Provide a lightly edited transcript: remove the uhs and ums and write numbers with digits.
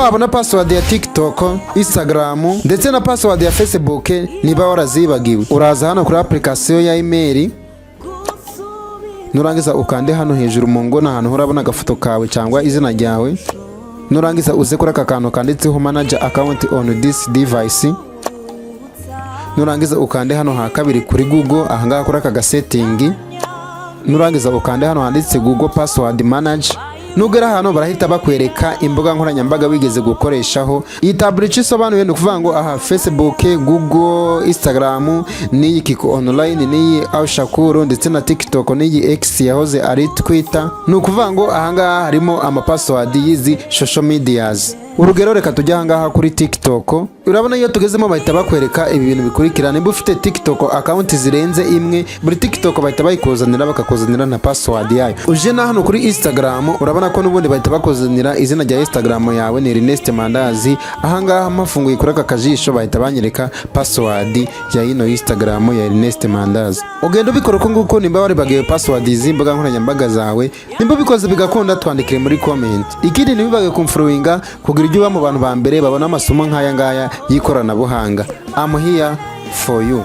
Wabona password ya TikTok, Instagram ndetse na password ya Facebook niba warazibagiwe. Uraza hano kuri application ya email, nurangiza ukande hano hejuru mu nguni ahantu urabona agafoto kawe cyangwa izina ryawe. Nurangiza uze kuri aka kantu kanditseho "Manage account on this device". Nurangiza ukande hano ha kabiri kuri Google, ahangaha kuri aka gasetting. Nurangiza ukande hano handitse "Google Password Manager". Nugera hano barahita bakwereka imbuga nkoranyambaga wigeze gukoreshaho. Iyi taburo icyo isobanuye ni ukuvuga ngo aha Facebook, Google, Instagram, n'iyi Kiko Online, n'iyi Awushakuru, ndetse na TikTok, n'iyi X yahoze ari Twitter. Ni ukuvuga ngo ahangaha harimo amapassword y'izi social medias. Urugero, reka tujye ahangaha kuri TikTok. Urabona iyo tugezemo bahita bakwereka ibi bintu bikurikira. Niba ufite TikTok account zirenze imwe, buri TikTok bahita bayikuzanira, bakakuzanira na password yayo. Uje na hano kuri Instagram, urabona ko n'ubundi bahita bakuzanira izina rya Instagram yawe, ni Ernest Mandazi. Ahangaha mafunguye kuri aka kajisho, bahita banyereka password ya ino Instagram ya Ernest Mandazi. Ugenda ubikora uko nguko nimba waribagiwe password z'imbuga nkoranyambaga zawe. Nimba ubikoze bigakunda, twandikire muri comment. Ikindi, ntibibage kumfollowinga kugira ujye uba mu bantu ba mbere babona amasomo nk'aya ngaya y'ikoranabuhanga. I'm here for you.